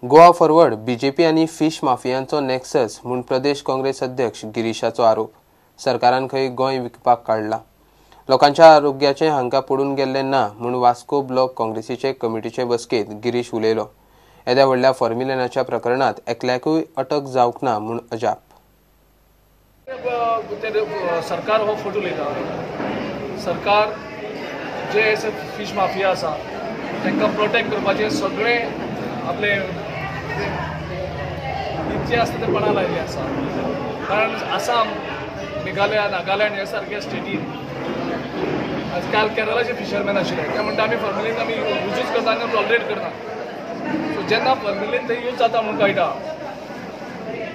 Goa forward BJP आनी fish माफियांचो nexus म्हूण प्रदेश काँग्रेस अध्यक्ष गिरीशाचो आरोप. सरकारान खंय गोंय विकपाक काडला, लोकांच्या आरोग्याचें हांकां पडून गेल्लें ना म्हूण वास्को ब्लॉक काँग्रेसीचे कमिटीचे बसकेंत गिरीश उलयलो. येद्या व्हडल्या फॉर्म्युलेनाच्या प्रकरणांत एकल्याकूय अटक जावंक ना म्हूण अजाप. सरकार हो फट उलयता. सरकार जे फिश माफिया आसा तांकां प्रोटेक्ट करपाचें सगळें आपले जे आसता ते पणा लायिल्ले आसा. कारण आसाम, मेघालया, नागालँड ह्या सारक्या स्टेटीन आज काल केरळाचे फिशरमॅन आशिल्ले ते म्हणटा आमी फॉर्मेलीन आमी यूजूच करता आनी टॉलरेट करना. सो जेन्ना फॉर्मेलीन थंय यूज जाता म्हणून कळटा,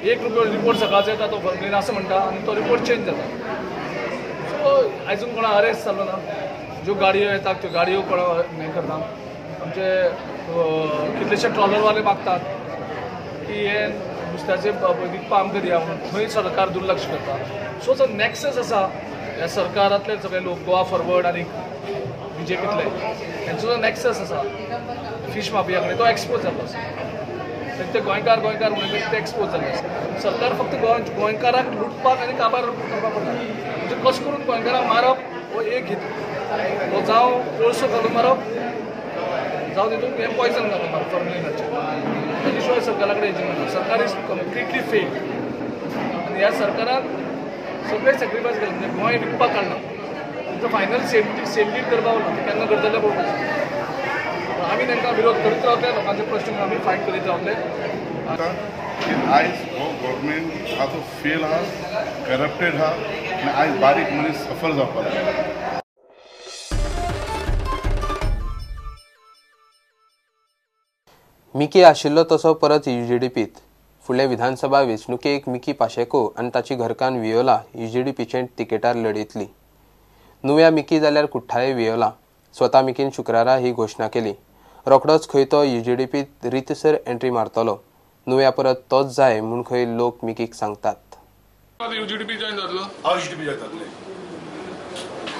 एक रुपयो रिपोर्ट सकाळचो येता तो फॉर्मेलीन असो म्हणटा आनी तो रिपोर्ट चेंज जाता. सो आयजून कोणा अरेस्ट जालो ना, ज्यो गाडयो येतात त्यो गाडयो कोण हें करना. आमचे कितलेशे ट्रॉलरवाले मागतात की हे नुस्त्याचे विकपा आमकां दिया म्हणून, थंय सरकार दुर्लक्ष करता. सो जो नॅक्सस आसा ह्या सरकारांतले सगळे लोक, गोवा फॉरवर्ड आनी बीजेपींतले, हेंचो जो नॅक्सस आसा फिश माफिया कडेन तो एक्सपोज जाल्लो आसा. ते गोंयकार गोंयकार म्हणून ते एक्सपोज जाल्ले आसा. सरकार फक्त गोंयकारांक लुटपाक आनी काबार करपाक पडटा. म्हणजे कशें करून गोंयकारांक मारप हो एक हेतू, तो जावं कोळसो घालून मारप, जावं तितून हें पॉयजन घालून मारप फॉर्मेलिनाचें. ताजे शिवाय सरकारा कडेन एजंडा ना. सरकार is completely fail आनी ह्या सरकारान सगळें सॅक्रिफायस केलें, म्हणजे गोंय विकपाक काडलां. तुमचो फायनल सेम डील करपाक ना, ते केन्ना करतले पळोवपाचें. आमी तांकां विरोध करीत रावतले, लोकांचे प्रश्न आमी फायट करीत रावतले. आयज हो गव्हर्मेंट आहा तो फेल आहा, करप्टेड आहा आनी आयज बारीक मनीस सफर जावपाक लागला. मिकी आशिल्लो तसो परत यूजीडीपीत. फुडले विधानसभा वेंचणुकेक मिकी पाशेको आनी ताची घरकान्न वियोला यूजीडीपीचे तिकेटार लढयतली. नुव्या मिकी जाल्यार कुठ्ठाळे वियोला. स्वता मिकीन शुक्रारा ही घोशणा केली. रोखडोच खंय तो यूजीडीपीत रितसर एंट्री मारतलो. नुव्या परत तोच जाय म्हूण खंय लोक मिकीक सांगतात. यूजीडीपी जॉयन जातलो? हांव यूजीडीपी जॉयन जातले.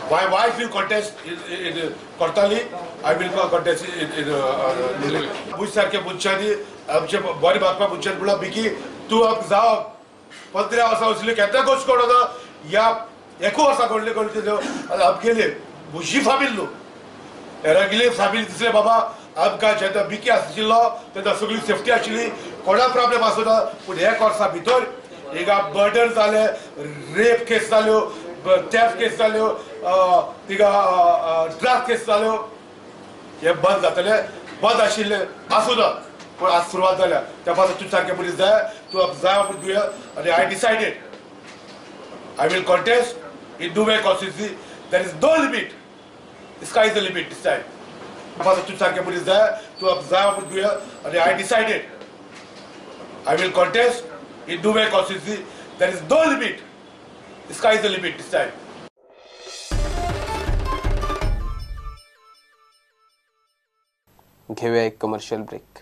My wife will contest in Cortalim, I will contest in Bush सारखे मनशांनी आमचे बरे बागपा मनशांनी म्हणल्यार मिकी तूं जाव 15 वर्सां वचले केन्ना गोश्ट कोण ह्या एकू वर्सां कडले कडले आमगेले बुशी फामील न्हू हेरागेले फामील दिसले बाबा आमकां जेन्ना मिकी आशिल्लो तेन्ना सगळी सेफ्टी आशिल्ली, कोणा प्रॉब्लेम आसना. पूण एक वर्सां भितर हिंगा मर्डर जाले, रेप केस जाल्यो, थेफ्ट केस जाल्यो, तिका ड्रग केस जाल्यो. हे बंद जातले, बंद आशिल्ले आसूं ना, पूण आज सुरवात जाल्या. त्या पासून तूं सारकें मनीस जाय, तूं जाय पूण तुवें. आनी I decided I will contest in Nuvem constituency. There is no limit, sky is the limit this time. पासून तूं सारकें मनीस जाय, तूं जाय पूण तुवें. आनी I decided I will contest in Nuvem constituency. There is no limit, sky is the limit this time. घेऊया एक कमर्शियल ब्रेक.